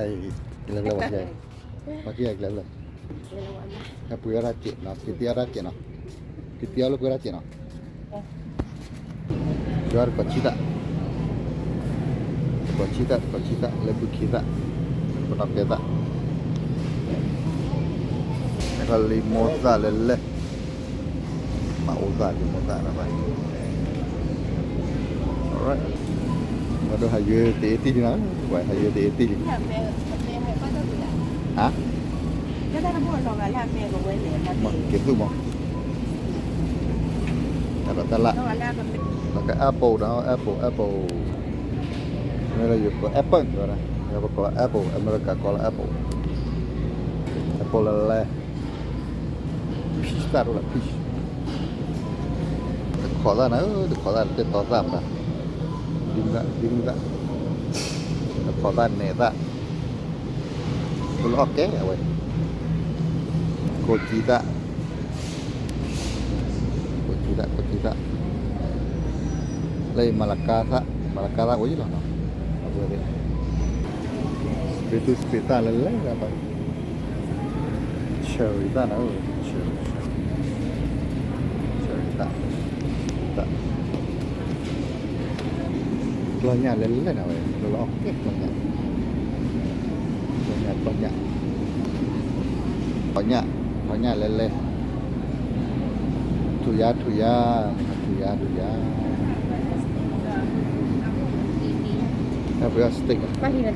ကလဲၤဖျၢၣ်ဝဲ, ပှၤခံဂၤကလဲၤဖျၢၣ်, ဟဲပှ့ၤအီၣ်တၢ်စဲးနီၤ, က့ၤတ့အီၣ်တၢ်စဲးနီၤ, က့ၤတ့အီၣ်လၢပှ့ၤတၢ်စဲးနီၤ, က့ၤအီၣ်တကိးဆံသၣ်, တကိးဆံသၣ် တကိးဆံသၣ် လၢဘုခ့သၣ်, ပနီၣ်ကဲသၣ်, လံာ်မိၢ်သၣ်လဲၣ်လဲၣ် မၤအိၣ်သၣ်လံာ်မိၢ်သၣ်လၢၤဘၣ်, ပှၤဒိၣ်ဟးယၢၤတအ့တံၢ်လံနီၤ, ပှၤဟးယၢၤတအ့တံၢ်လံ, ဟါ, က့ၤသူၣ်မး, တၢ်လၢတၢ်လၢ, ဒီးက apple နီၤ, apple apple, မ့ၢ်လၢယကိး apple ဝဲဒၣ်, ပကိး apple, အမဲရကၤကိးလၢ apple, apple လၢလဲၣ် peach သၣ်တအိၣ်လၢ peach, တခိးသၣ်နၤ, တခိးသၣ်တတဲတီသၣ်မတၤ, ဒ်မုၢ်သၣ်, ဒ်မုၢ်သၣ်, တခိးသၣ်နဲၣ်သၣ်, တလီၤအီၣ်ကဲအဝဲ, ကိးကံသၣ်, ကိးကံသၣ် ကိးကံသၣ်, လၢအံၤမၤလကါသၣ်, မၤလကါသၣ်အိၣ်ယံၤလီၤနီၤ, အဝဲသ့ၣ်, စပံးသူစပံးသၣ်လၢလဲၣ်, cherry သၣ်နၤ, cherry, cherry သၣ်, သၣ်, ကျီညၣ်လဲၣ်လဲၣ်နၤဝဲ, လီၤလီၤအီၣ်ကဲကျီညၣ်, ကျီညၣ် ကျီညၣ်, ကျီညၣ်, ကျီညၣ်လဲၣ်လဲၣ်, ထူၣ်ယါ ထူၣ်ယါ, ထူၣ်ယါ ထူၣ်ယါ, ဟဲပှ့ၤအီၣ် steak လီၤ,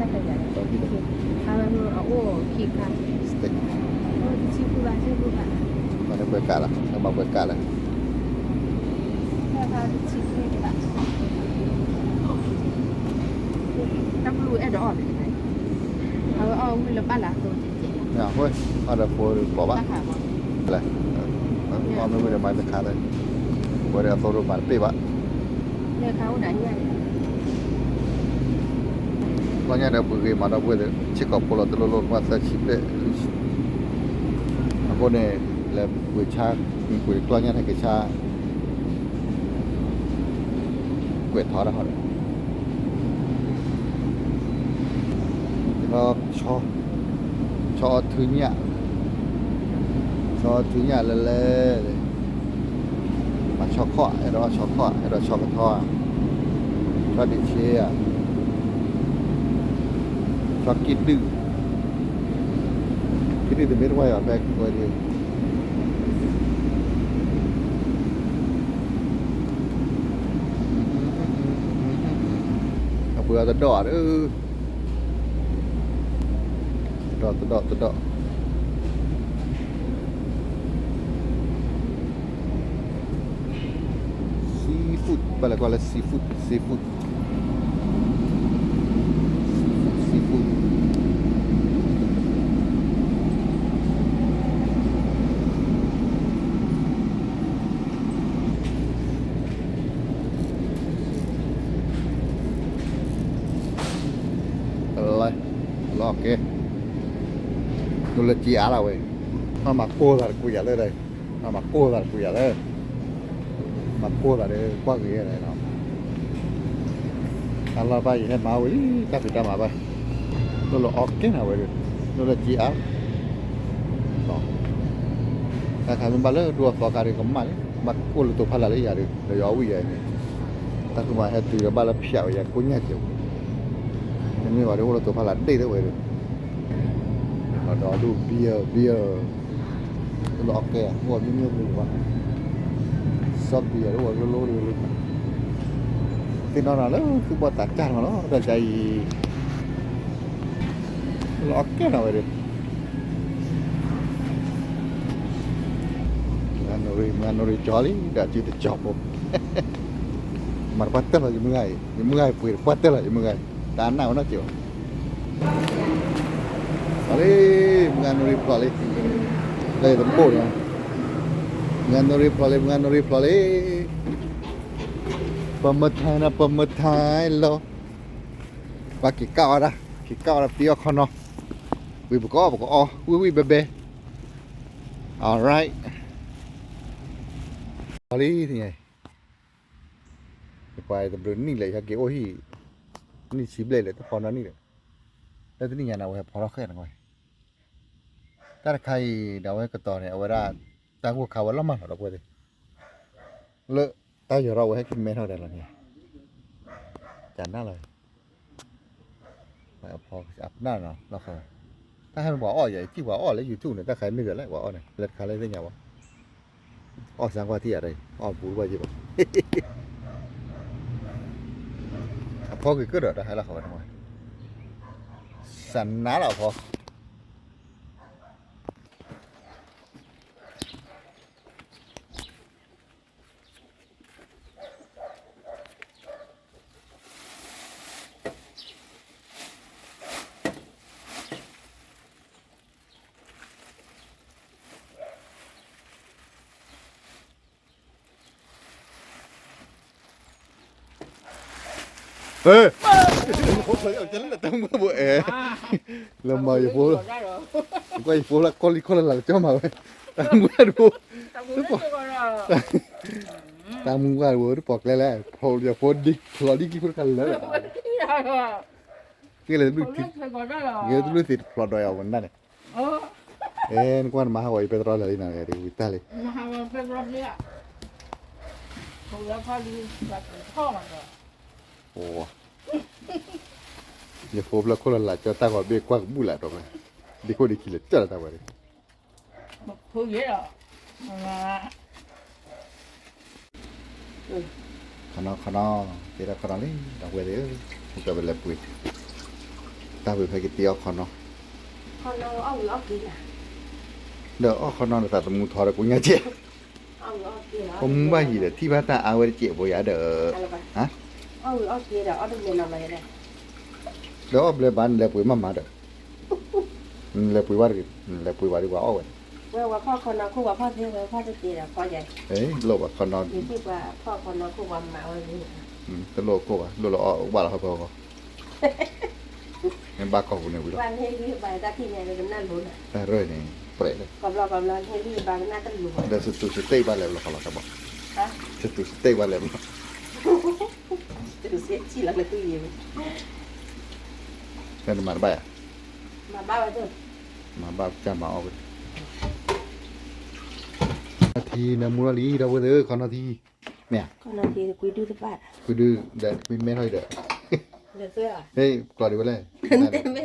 steak, မၤပှဲၤကးလီၤ, မၤပှဲၤကးလီၤ, အဝဲအီၣ်ဝံၤလၢဘၣ်လၢအသိး, အီၣ်ဒီးဖိဒီးကိးဘၣ်, လဲၣ်, အီၣ်မ့ၢ်ဝံၤဒီးမၤတခါလၢ, ဝဲဒီးအသိးဒီးမၤတပ့ၢ်ဘၣ်, ကျီညၣ်ဒီးပှ့ၤဂ့ၤမးဒီပုၢ်ဝဲၢ်သ့ၣ်, ဆ့ကီးဖိလီၤတလိၣ်လိၣ် ပှၤသၢဆံဘျဲၣ်, အဃိန့ၣ် လဲၤပှ့ၤဆါ, ပှ့ၤကျီညၣ်ထဲက့ၤဆါ, ကွဲးထီၣ်တၢ်ဟီဒီး ဒီး, ဆီအီၣ်ထုညၣ်, ဆီအီၣ်ထုညၣ်လဲၣ်လဲၣ်, မၤဆီခီၣ်, အဲၣ်ဒိးအီၣ်ဆီခီၣ်, အဲၣ်ဒိးဆီကထီ, ဆီဒံးဆ့ဧါ, ဆီကံၣ်ဒုၣ်, ကံၣ်ဒုၣ်တမ့ၢ်တဝဲဘၣ် ဖဲကွဲးဒံး အပှ့ၤအီၤတဒီးဧါ, တဒီး တဒီး တဒီး, seafood ဘၣ်လဲၤကွၢ်လၢ seafood, seafood, seafood, seafood. လီၤကဲ, ဒိလၢကံအါလီၤဝဲ, မၤမၤကိၢ်သးတကွံာ်ယၤလၢ, မၤမၤကိၢ်သးတကွံာ်ယၤလၢ, မၤကိၢ်သးဒီးကွၢ်ဂ့ၤ, တၢ်လီၢ်ဘၣ်ယဟဲမၤဝဲလံ တၢ်ဖံးတၢ်မၤဘၣ်, ဒိလီၤအီၣ်ကဲနၤဝဲဒီး, ဒိလၢကံအါ တၢ်ခါမ့ၢ်ဘၣ်လၢဒိအသီခါဒီးကမၣ်လံ, ဘၣ်အိၣ်လၢတိၤဖးလၢ်လၢယၤဒီး လၢယအီၣ်ဝံၣ်ယၤအံၤန့ၣ်, တၢ်ဃုမၤဟဲတုၤဒီးဘၣ်လၢဖၠးဝဲယၤကိညၢ်ကဲး, မ့မ့ၢ်ဝဲဒၣ်အိၣ်လၢတိၤဖးလၢ်ဒ့ၣ်သ့ဝဲဒီး, ဒီးဒိ beer, beer, လၢအီၣ်ကဲ, အိၣ်မ့ၢ်မ့ၢ်ဘၣ်, စီ beer အိၣ်လိၤလိၤဒီး, သ့ၣ်နီၣ်နၤလၢသူၣ်ဘီၣ်သးစၢ်မးလီၤ တၢ်အံၤ လၢအီၣ်ကဲနၤဝဲဒီး, မုၢ်ဂၤနိရံ မုၢ်ဂၤနိရံကၠီလံ ဒီးစုတကၠီဖိ, မၤတပှၢ်တၢၢ်လီၤ ယမုၢ်ဂၤအံၤ ယမုၢ်ဂၤအံၤပှ့ၤတပှၢ်တၢၢ်လီၤ ယမုၢ်ဂၤအံၤ တၢ်နၢ်ဝဲနီၢ်က့ၤဘၣ်, ဖျိးလံ, မုၢ်ဂၤနိရံဖျိးလံ, လၢယတဘိၣ်န့ၣ်, မုၢ်ဂၤနိရံဖျိးလံ မုၢ်ဂၤနိရံဖျိးလံ, ပမ့ၢ်ထဲနီၤ ပမ့ၢ်ထဲလီၤ, ပက့ၤကၣ်ဝဲဒၣ် က့ၤကၣ်ဝဲဒၣ်ပံအီၣ်ခီနီၤ, ဝံၤပကအီၣ်ပကအီ ဝံၣ်ဝံၣ်ဘဲဘဲ, alright, ဖျိးလံ, ယပှၤတဘျုးနံၣ်လဲၣ် ယဟဲက့ၤအိၣ်ဟံၣ်, နံၣ်ဆံဘျဲၣ်လဲၣ် တဖီနီၣ်နံၣ်လဲၣ်, လၢတနံၣ်ညါန့ၣ် အဝဲဟဲဖီထီၣ်ဃဲၣ်န့ၣ်ဝဲ, တၢ်တခါအံၤဒီးအဝဲကတီၤန့ၣ် အဝဲဒၣ် တၢ်ဂိၢ်ခါဝဲလီၤမၢ်လီၤဒီပုၢ်ဝဲၢ်သ့ၣ်, လၢတၢ်ယီၤထီၣ်ဝဲဟဲက့ၤမဲထီၣ်ဒၣ်လီၤန့ၣ်, ကနၣ်လီၤ, အဖီအနၢ်နီၤလီၤဃီ, တၢ်ဟဲမ့ၢ်ပှၤအီၣ်ယၤ ယထံၣ်ပှၤအီၣ်လၢ YouTube န့ၣ် တၢ်ခါမ့ၢ်ဂ့ၤလၢပှၤအီၣ်န့ၣ် လၢတခါလၢသ့ၣ်ညါဘၣ်, အီၣ်စၢ်ကွၢ်ထံၣ်ယၤဒီး အီၣ်ပူၤတပှၢ်ယ့ၢ်ဘၣ်, အဖီက့ၤကၢၢ်ဒီးတၢ်ဟဲလီၤဃီဝဲန့ၣ်, စၢ်နါလီၤအဖီ တၢ်မူဘၣ်တဘိ, ကွၢ်ယဖိလၢကီၢ်လံခီၣ်လၢ်လၢ်ကၠီမးဝဲ, တၢ်မူဘၣ်တဘိ, တၢ်မူဘၣ်တဘိ တပီၢ်ကျဲလဲၣ်, ဖျိယဖိဒံဖျိဒံကံဖိတခါလၢာ်, က့ၤလဲၤတဘျုး, က့ၤတဘျုးသ့ၣ်တဖျိဒီးအီၤဝဲနၤန့ၣ်, အဲ နကွၢ်နမၤဟးဂီၤယပဲတြီလၢာ်လံနၤဒီးဝံၤတၢ်လံ, ယဖိဖျၢၣ်ခိၣ်လၢ်လၢ်ကၠီတၢ်ဂီၤဘ့ၣ်ကွၢ်ကဘူၣ်လၢ်ဒီးဝဲ, ဒ်ခိၣ်ဒ်ခံလၢာ်ကၠီလၢတၢ်ဝဲန့ၣ် ခီနီခီနီ, တ့ထီၣ်ခီနီလံ ဒီပုၢ်ဝဲၢ်သ့ၣ်ဧၢ, ပကလဲၤပှ့ၤ, တၢ်ဝံၤဖဲက့ၤတ့အီၣ်ခီနီ, ဒီးအီၣ်ခီနီဒီးသးသမူထီဒီးကိညါကဲး, ပမူဘၣ်ယံၤဒီး ထံၣ်ဘၣ်တၢ်အါဝဲတကဲးဖိယၤဒီး, ဒီးအီၣ်ဘျဲဘၣ် နလဲၤပှ့ၤမးမးဒီး, နလဲၤပှ့ၤဘၣ်တဂ့ၤ, နလဲၤပှ့ၤဘၣ်ဒ်ပှၤအီၣ်ဝဲန့ၣ်, လိၣ်ဘၣ်ခီနီ, တလိၣ်ခိၣ်ဘၣ်, လိၣ်လီၤအီၣ်ဘၣ်လီၤဟီၣ်ဖၢၣ်ဃီ, မ့ၢ်ဘၣ်ကီၢ်ပူၤန့ၣ်ဝံၤလီၤ, တၢ်ရၢၢ်န့ၣ် ပြဲးလၢ, ဒီးစတူးစတ့ၣ်ဘၣ်လဲၤဘျီဃီလီၤတဘၣ်, စတူးစတ့ၣ်ဘၣ်လဲၤဘျီ, နမၤတဘၣ်ယၤ, မၤဘၣ်ကၢ်မၤအီၣ်ဝဲ, ခီနီထံနမူထီၣ်လံ ဒီပုၢ်ဝဲၢ်သ့ၣ်ဧၢ, ခီနီထံ, မ့ၢ်ဧါ, ကွံဒု, ဒီးကွံမဲထီၣ်အံၤဒီး, ဟ့ၣ်ကျီဒံးဝဲလဲၣ်,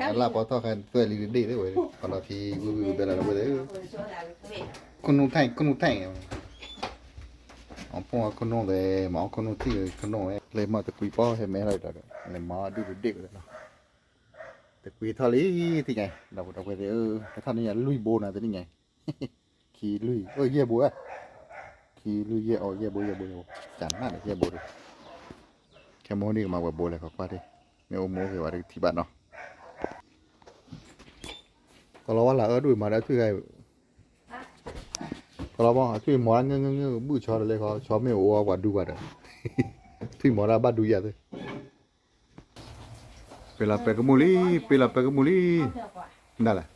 အလၢ်ပီထီၣ်ခါသွဲၣ်လံတဒ့ၣ်သ့ၣ်ဝဲ, ခီနီထံဝံၣ်ဝံၣ်ဝံၣ်ဘဲလၢ်ဒီပုၢ်ဝဲၢ်သ့ၣ်ဧၢ, ခိၣ်နူာ်ထဲၣ် ခိၣ်နူာ်ထဲၣ်, အီၣ်ဖိအီၣ်ခိၣ်နူာ်သ့ၣ် မၤအီၣ်ခိၣ်နူာ်ထံၣ်ခိၣ်နူာ်ဝဲ, လၢမၤတကွံပီၢ်ဟဲမဲထီၣ်အံၤဒီး, လဲၤမၤအီၣ်ဒုၣ်တဒ့ၣ်ဝဲလီၤ, တကွံထီၣ်လံ, သ့ၣ်ညါ, ဒီပုၢ်ဝဲၢ်သ့ၣ်ဧၢ, တထီၣ်န့ၢ်ယၤလွံၢ်ဘိနၤတနံၣ်ညါ ခံလွံၢ် ယဲၢ်ဘိဧါ, ခံလွံၢ်ယဲၢ်အီၤ ယဲၢ်ဘိ ယဲၢ်ဘိ ယဲၢ်ဘိ, ကနၣ်ဒီးယဲၢ်ဘိဒီး, ခဲမုၢ်နံၤကမၤဝဲဘိလဲၣ် ကကွၢ်ဒၣ်, မ့ၢ်အိၣ်မူအိၣ်ဂ့ၤဝဲဒၣ်ကထံၣ်ဘၣ်နီၤ, ကလီၤဝါလၢအၢဒိၣ်မးဒီးထွံၣ်ဂၤ, ကလီၤဘီ ထွံၣ်မီၤဒၣ်ငၢၢ်ငၢၢ်ငၢၢ် ဘုၣ်ဆီတလဲခီ ဆီမ့ၢ်အိၣ်ဝဲပှၤဒူပှၤဒီး, ထွံၣ်မီၤဒၣ်ဘၣ်ဒူယၤသ့ ပ့လီၤပဲကမူၣ်လံ, ပ့လီၤပဲကမူၣ်လံ, ဒၣ်လဲၣ်,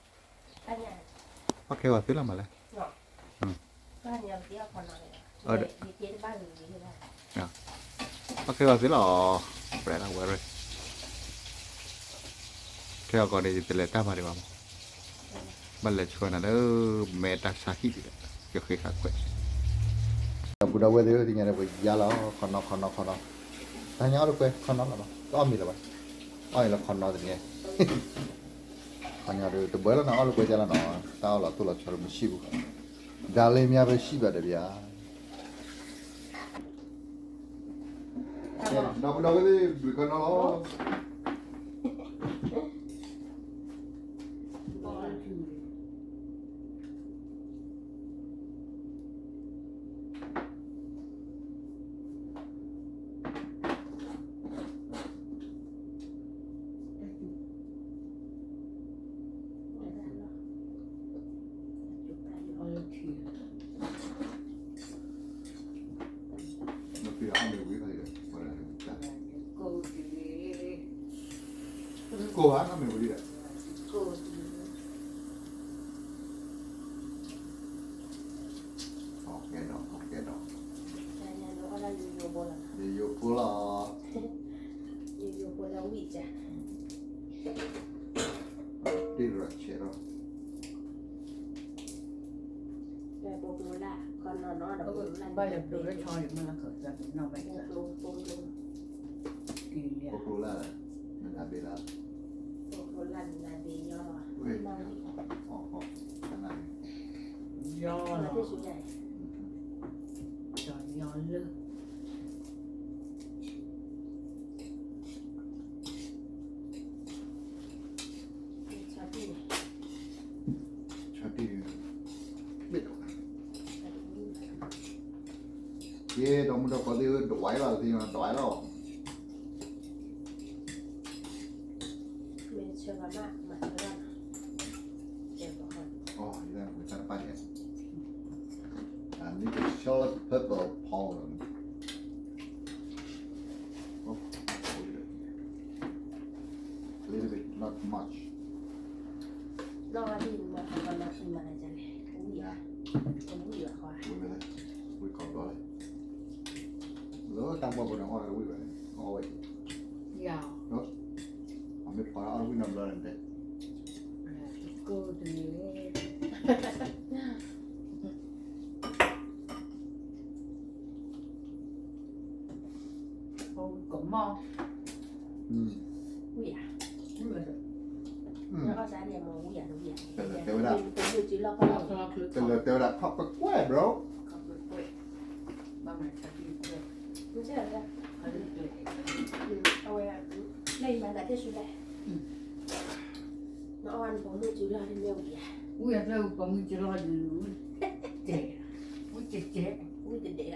အီၣ်ခဲဂီၤသ့လီၤမးလဲၣ်, အီၣ်ခဲဂီၤသ့လီၤ, ပှဲၤလီၤဝဲရ့ၣ်, ခဲဂီၤကီးန့ၣ် ယတလဲၤတၢ်မၤဒံးဘၣ်မး, ဘၣ်လဲၤဆှၢနၤလၢ မဲတၢ်ဆါဟံၣ်ဒံးဒီး ယဃ့ဃာ်ခွဲး ဒီပုၢ်ဒီဝဲၢ်သ့ၣ်ဧၢ သ့ၣ်ညါဒီးပှၤယါလီၤ ခီနီခီနီခီနီ, တၢ်ညါအီၣ်တကွဲခီနီလီၤ, တအီၣ်မ့ၤလၢၤဘၣ်, အီၣ်အံၤလၢခီနီတနံၤ, ခီနီဒီးတဘၣ်လီၤနီၤ အီၣ်တကွဲကလီၤနီၤ, တၢ်အီၣ်လီၤတိၢ်လီၤဆီဒီးမရှိဘူး, ဒါလေးများပဲရှိပါတယ်ဗျာ. ဒီပုၢ်ဒီဝဲၢ်သ့ၣ် ဘုခီနီလီၤ. ဆဲးထီၣ်, ဘၣ်လဲၤပျိလၢဆီလံမ့ၢ်လီၤခၢၣ်သးပ့ၤနီၣ်ဘၣ်အံၤ, ပိကျိလၢ်, နနၢ်ဘ့ၣ်လၢ, ပိကျိလၢ်နနၢ်ဘ့ၣ်ယီလီၤ, ယီလီၤ, ယီလၢ ဆီတံၢ်, ဆီတံၢ်, ယဲ ဒီမုၢ်ဒီကိးသ့ၣ်ဧၢ ဒွးလီၤသ့ၣ်ညါ ဒွးလီၤ, မ့ၢ်ဆၢဂၤမး မၤဆၢဂၤနီၤ, အီ ယဲ မ့ၢ်တၢ်တပၣ်န့ၣ်, I need to show the purple powder. Oh, a little bit, not much. နီၢ်ဝဲဒ်မၤမၤမၤမၤလဲၣ်, ဝံၣ်ဧါ, ဝံၣ်ဧါ, ဝံၣ်မ့ၢ်လဲၣ်, ဝံၣ်ခီဘျီလဲၣ်, လၢတၢ်မီၢ်ပူၤန့ၣ်အီၣ်ဝဲဝံၣ်ဘၣ်န့ၣ် အီၣ်ဝဲ, ယၤ, အမ့ၢ်ဖီအီၣ်ဝံၣ်နီတဘျီန့ၣ်တဲ ကိၢ်တဂ့ၤ ကမီၢ်, ဝံၣ်ဧါ, အီၣ်စၢ်ဒ်မ့ၢ်ဝံၣ်ဧါ တဝံၣ်ဧါ, တဲလၢတဲဝဲဒၣ်, တဲလၢတဲဝဲဒၣ် ခီၣ်ကွဲၣ်ကွဲၣ် bro. အဝဲ, လၢယမၤသးတၢ်ဆူၣ်လဲၣ်, နအီၣ်နပိာ်မုၣ်စုလီၢ်ဒ်မ့ၢ်ဝံၤဧါ, ဝံၤအကျဲပိာ်မုၣ်စုလီၢ်ဒ်, တဲ, ဝံၣ်တဲတဲ, ဝံၣ်တဒဲးလၢ,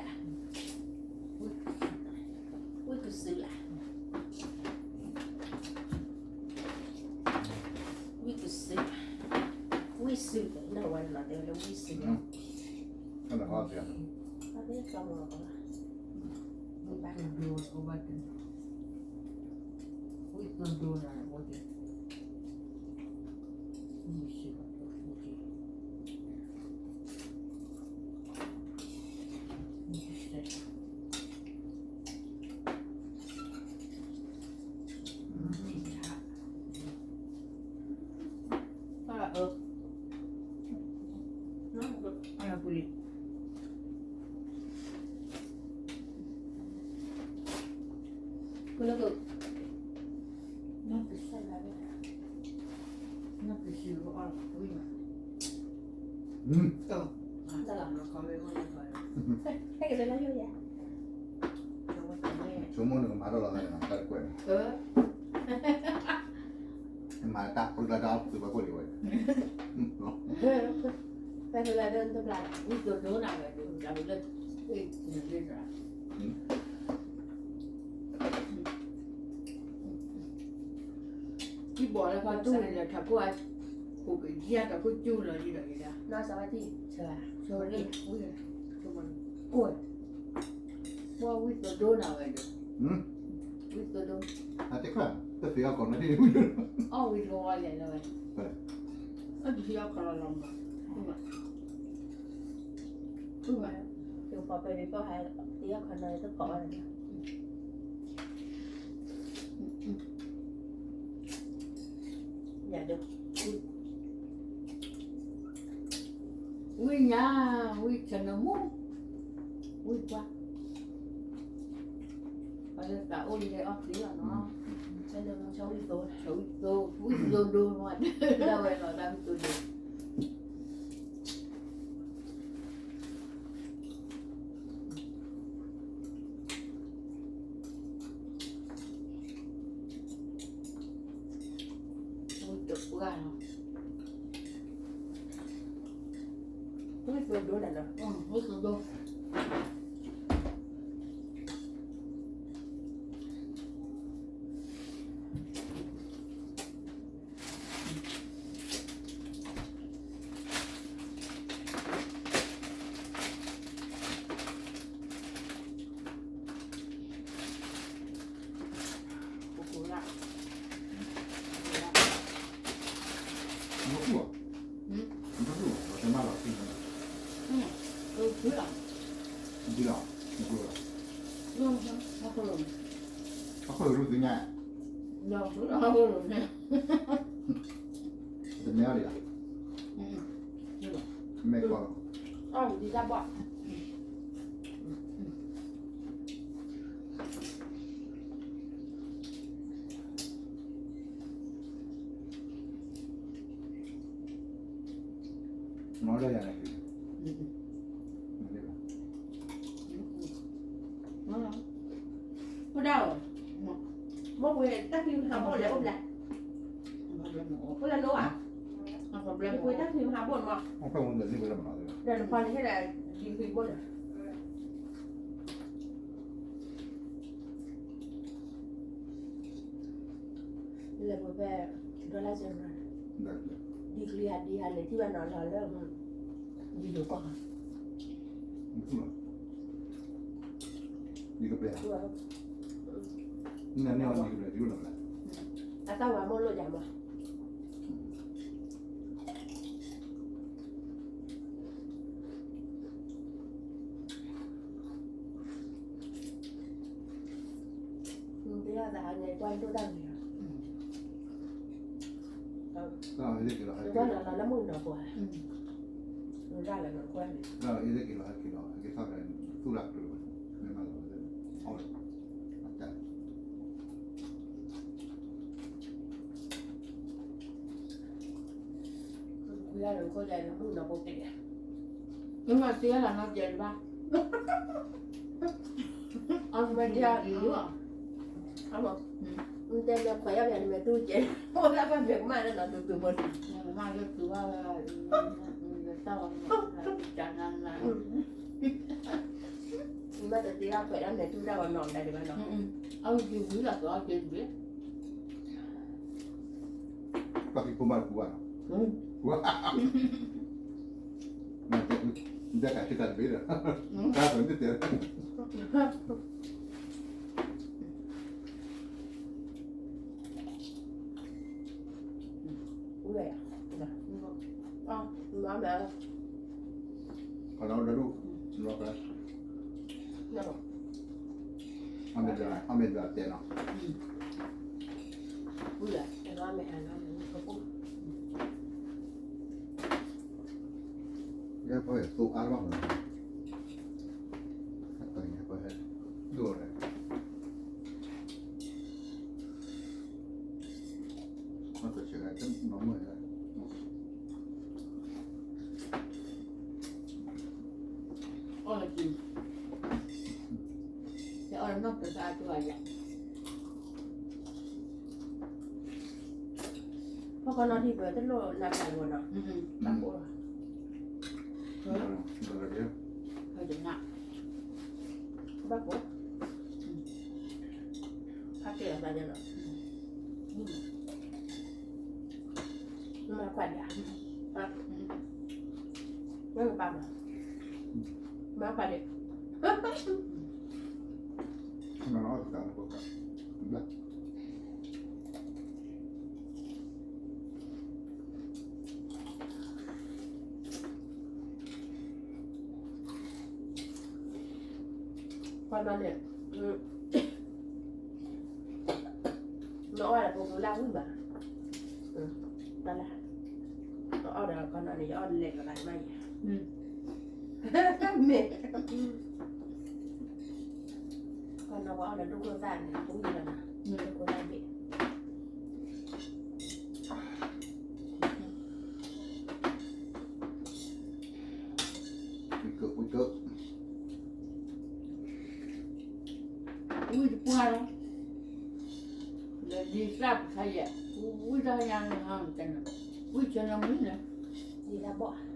ဝံၣ်ကစုလၢ, ဝံၣ်ကစု, ဝံၣ်စု, နီၢ်ဝဲနီၤတဲဝဲလၢဝံၣ်စု, အဘၣ်, ဝံၣ်ကဒိ, ဝံၣ်ကဒိနၤ, ဝံၣ်ကဒိ, ဆိကမိၣ်နကမၤထီၣ်လီၤသးန့ၣ် တၢ်တကွဲၢ်န့ၣ်, မၤတၢ်ဖုလၢတၢ်ဖုဘၣ်ခိၣ်လံဝဲ, တၢ်ဖုလၢတၢ်ဖုလၢ, ဝံၣ်သိဒိနၤဝဲဒၣ်, ထံဘီၣ်လၢဖါတူၢ်န့ၣ်ဒီး ထးခိၣ်, ခိၣ်ကယၢ်တၢ်ခိၣ်ကၠူလီၤဒ်ဒီး, ဝံၣ်သိဒိနၤဝဲဒီး, ဝံၣ်သိဒိ, တသ့အီၣ်ကီးနီၤ, အီၣ်ဝံၣ်သိဒိလဲၣ်လီၤဝဲ, အီၣ်တသ့အီၣ်ကီးလီၤလီၤမး, ဖုမး, ဖုမး, ယပှၤပဲာ်ဘၣ်ဟဲ, သ့အီၣ်ကီးနီၤ တကိးဘၣ်န့ၣ် ယၤဒိ, ဝံၣ်ညါ, ဝံၣ်ဆၢနမူ, ဝံၣ်ပှၢ်, ပှၤလၢသးအိၣ်လၢအီၣ်သ့လီၤနီၤ, ဆၢနမူ, ဆၢဝံၣ်သိ, ဆၢဝံၣ်သိ, ဝံၣ်သိဒိမး, ဒၣ်ဝဲလီၤတၢ်ဝံၣ်သိဒိ ဝံၣ်သိပှၢ်လီၤ, ဝံၣ်သိဒိန့ၣ်လီၤ, ဝံၣ်သိဒိ အခိၣ်လူၤသ့ၣ်ညါ, အခိၣ်လူၤန့ၣ် မဲအီၤဒံး, မဲကီၢ်, မၤလၢယၤန့ၣ်, မ့ၢ်ဒၣ်, မ့ၢ်ဝဲတၢ်ချံမၤဘိၣ်လဲၣ်အိၣ်ဘျဲၣ်, အိၣ်လၢနိၣ်ဧါ, မ့ၢ်ဝဲတၢ်ချံမၤဘိၣ်န့ၣ်မး, ဒီးနဖီန့ၣ်ဟဲဒီး ဒံချံဘိၣ်န့ၣ် လဲၤပှဲၤဖဲ ဒိလၢစဲးရၢ, ဒံချံဟးဒံဟးန့ၣ် ထံၣ်ဘၣ်နီၤလီၤလၢ ဒံဒိၣ်ကီၢ်, ဒံကပျဲၢ်, ဒံကပျဲၢ်, အသၣ်ဝါမိၢ်လိာ်ယၤမး တယၤသးဟးန့ၣ် ကွၢ်ဒိၣ်တၢ်ဂ့ၤလီၤ, ကွၢ်လီၤလၢမုၢ်နီၤပှၤ, ရၣ်လၢနကွၢ်န့ၣ်, ရၣ်လၢအံၤသ့ၣ်က့ၤလီၤဟဲက့ၤလီၤ ဟဲက့ၤထီၣ်ဖဲ သူၣ်လၢကျၢၤဝဲန့ၣ် မ့ၢ်မၤလီၤဝဲသ့ၣ်န့ၣ် အီၣ်လီၤ, ခွံလၢခိၣ်ယၤန့ၣ် မုၢ်နီၤဖိက့ၤ, မ့ၢ်မၤသံလီၤနီၤကဲတဘၣ်, အီၣ်မ့ၢ်ဒ်အီၤ, အမ့ၢ်တဲလၢခွဲးအီၣ်ယၤန့ၣ် မ့ၢ်တူၢ်ကဲ, အိၣ်လၢပှၤမ့ၢ်ကမၣ်လၢနီၤ တူၢ်တူၢ်ဖိန့ၣ်, မ့ၢ်ကမၣ်လၢတူၢ်ဘၣ်ဝဲ, တၢ်ဝဲ, မ့ၢ်တသ့လၢခွဲးလၢမဲာ်တူၢ်တၢ်ဝဲနီၤ မတၤဒံးဘၣ်နီၤ, အဝဲက့ၤဝံၤလီၤ က့ၤအီၣ်က့ၤတဘ့ၣ် ပှၤက့ၤဖိမၤတပူၤဘၣ်နီၤ, နတဲကးထံတၢ်တဘ့ၣ်ဒီး, တၢ်သိးန့ၣ်တဲ, အီၣ်မ့ၢ်, အီၣ်မ့ၢ်ဒၣ်တဲနီၤ, ယဲၢ်ဖီၣ်ယသိအါဘၣ်မး, ဒိၣ်လဲၣ်, အီၣ်လၢကံ, ယအီၣ်လၢနီၢ်ပၢၤသၣ်အတူၢ်အယၤ, ဖီၣ်ခီနီၢ်ထံၣ်ပှဲၤတလိၣ်နၤပျၢ်လၢၤနီၤ, ဘၣ်ကိၣ်လီၤ, ဘၣ်ကိၣ်, ဖးကဲလီၤသးယဲလီၤ, မၤကွၢ်ဒံး, မ့ၢ်ကပၤမး, မၤကွၢ်ဒံး ပှၤမၤန့ၣ်, နအီၣ်ဒီးပကလၢ်ဝံၣ်ဘၣ်, တၢ်လၢ, နအီၣ်ဒီးခီနီၤန့ၣ် ယအီၣ်လဲၤကလါမးယၤ, မ့ၢ်, ခီနီၤပှၤအီၣ်ဒီးဒိၣ်ခိၣ်သၣ်န့ၣ် ပူၤယၤလီၤနီၤ, ဒိၣ်ခိၣ်သၣ်ဘ့ၣ် ဝံၣ်တပှၢ်လီၤ, လၢဒ်သၣ်ပခါယဲၢ်, ဝံၣ်တၢ်ညါန့ၣ်, ဝံၣ်ဆၢလၢမုၢ်န့ၣ်, ဒ်တၢ်ဘီၣ်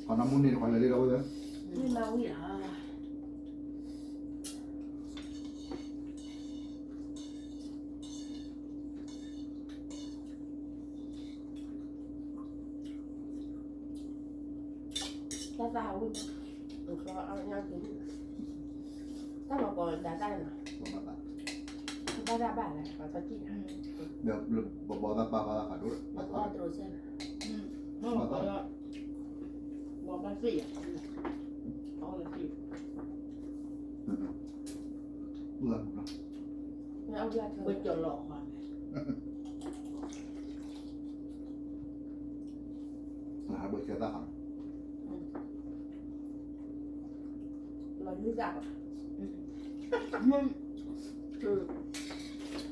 ခီနမူန့ၣ်တခီလဲၤလံလီၤဝဲ, မ့ၢ်မၤဝံၤလီၤ, တၢ်သၣ်ဝံၤ, တၢ်မၤကီၤဒၣ်တၢ်နီၤ, ဘၣ်တၢ်ဘၣ်လဲၣ် ပှၤထီၣ်ကံၣ်, ဘီဘီသၣ်ပၢ်ဘၣ်သၣ်ဖးဒိၣ်, ဘၣ်သၣ်, ဘီဘီသၣ်, ဘီဘၣ်သ့ၣ်ယၤ, ဝဲကၠီၤလီၤအီၤ ဘၣ်ဆၢသၣ်ခီ လီၤနွံသၣ်ဘၣ် လၢညါန့ၣ် ပှၤယသးဘၣ်ပှၤသး လၢညါပှၤယသးဘၣ်ပှၤသး ပှၤယသးဘၣ်လၢပှၤကဘၣ်ထူၣ်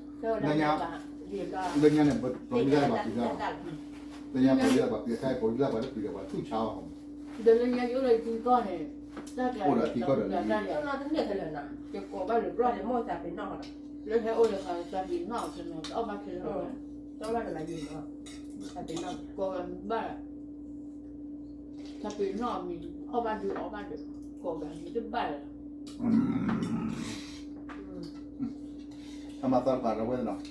ဆါအီၤ ဒီးလၢညါယအိၣ်လၢထံကီၢ်န့ၣ် တၢ်ကျါအိၣ်ဒီးထံကီၢ်ဒီးလၢညါ တၢ်လီၤတန့ၢ်ခဲလၢာ်နီၤ ယကိးဘၣ်လၢဘျီန့ၣ် မိၢ်သးပ့ၤနီၣ်လီၤ လၢဟဲအိၣ်လၢသးပ့ၤနီၣ်ခဲလၢာ် တအီၣ်ဘၣ်ခဲလၢာ် တအီၣ်ဘၣ်လၢၤဘၣ်ယံၤနီၤ သးပ့ၤနီၣ် ကိးဂၤမံၤဘၣ် သးပ့ၤနီၣ်မံၤ အီၣ်ဘၣ်ဒုးအီၣ်ဘၣ်ဒုး ကိးဂၤမံၤတဘၣ်လၢၤ အမၤသီတခွးဒီပုၢ်ဝဲၢ်နီၤ နတမံၤတမံၤသံကွၢ်တကဲဘၣ် ဘၣ်သံကထီ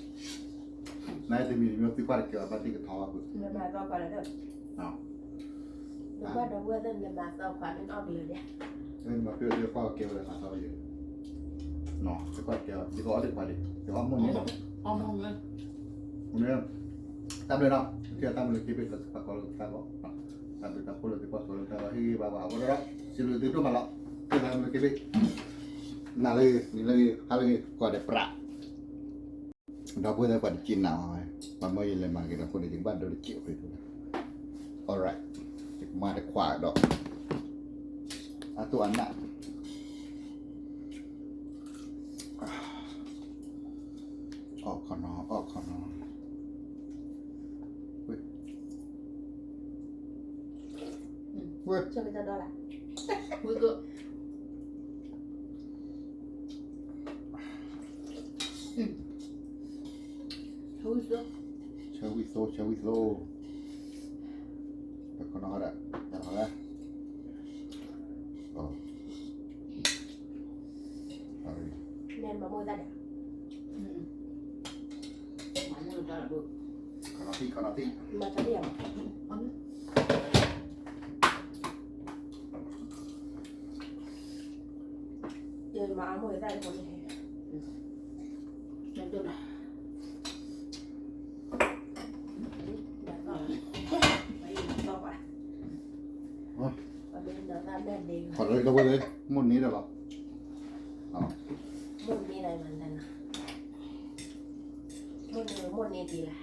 ဘၣ်ဖုး မၤသီခွးလၢ နကွၢ်ဒီပုၢ်ဝဲၢ်သ့ၣ် နမၤသီခွးမ့ၢ်အီၣ်ကလၢာ်ဒဲး မၤဖုးသ့ၣ်ကွၢ်ကဲဝဲလၢမၤသီယဲ သ့ၣ်ကွၢ်ကဲ ယကအီၣ်သ့ၣ်ခွးဒံး ယကအီၣ်မိၢ်န့ၣ် အီၣ်မိၢ်န့ၣ် တၢ်ဘျုးနီၤ ကဲတၢ်မုာ်လၢက့ဘ့ၣ်လၢသ့ၣ်ကွၢ်ကီလၢသ့ၣ်ကွၢ်ကီ တၢ်ဘျုးတၢ်ဖှိၣ်လၢသ့ၣ်ကွၢ်ကီလၢသ့ၣ်ကွၢ်ဟ့ၣ်ဂံၢ်ဘါပှၤအဃိဒီး စံးဘျုးသုဒိၣ်မးလီၤ ကဲတၢ်မုာ်လၢက့ဘ့ၣ် နၤလၢဂ့ၤ နၤလၢဂ့ၤ ဟါလၢဂ့ၤ ကွၢ်ဒီးပြး ဒီပုၢ်ဝဲၢ်သ့ၣ်ကွၢ်တက့ၢ်နၤအီၤ ပှၤမၢယလဲၤမၤက့ၤဒီးအဃိန့ၣ် ယကဘၣ်ဒိတက့ၢ်အဃိ alright ယကမၤတခွးဒီး အတိၢ်အနၢ် အီၣ်ခီနီ အီၣ်ခီနီ ဝဲ ဆၢကတီၢ်ဒီးလၢ ဝဲက ဆၢဝံၣ်သိ ဆၢဝံၣ်သိ ဆၢဝံၣ်သိ ပခီနီဒၣ် တၢ်လီၤဒၣ် နဲမၤမိၢ်တၢ်ဒီး မၤမိၢ်တၢ်ဒီး ခီနီထံ ခီနီထံ မၤတၢ်ဒီး ယမၤအမိၢ်တၢ်ဒီး ခီလၢတဝဲလၢ မိၢ်န့ၢ်ဒီးလီၤ မိၢ်န့ၢ်ဒီးမၤတၢ်နီၤ မိၢ်န့ၢ် မိၢ်န့ၢ်က့ၤလၢ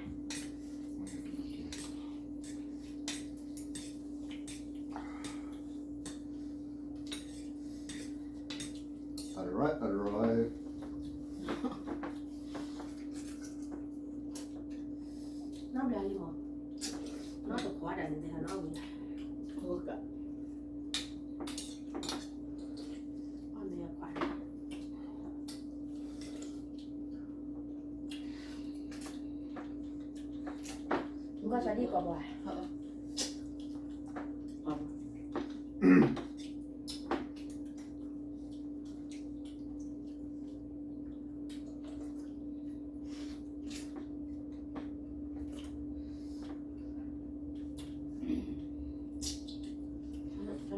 alright alright နီၢ်ဘျါလံမး နီၢ်တခွါဒၣ်န့ၣ်တဲနီၢ်ဝံၤ အီၣ်မ့ၢ်အခွါ နကွၢ်စၢ်ဒံၣ်ကီးဘၣ် စၢ်ဒံ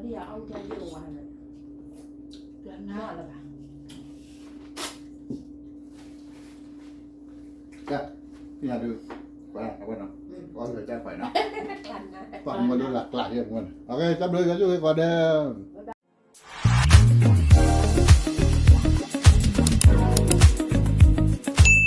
ၣ်အီၣ်ကဲဒံၣ်ဝါန့ၣ် နလၢဘၣ် ကဲ ပညာဒုး ပှၤအဝဲနီၤ အီၣ်လၢတၢ်ခွဲးနီၤ ပှၤမၤဒိလၢကျးယဲၢ်မၤနီၤ okay တၢ်ဘျုးယွၤဆိၣ်ဂ့ၤကိးဂၤဒဲး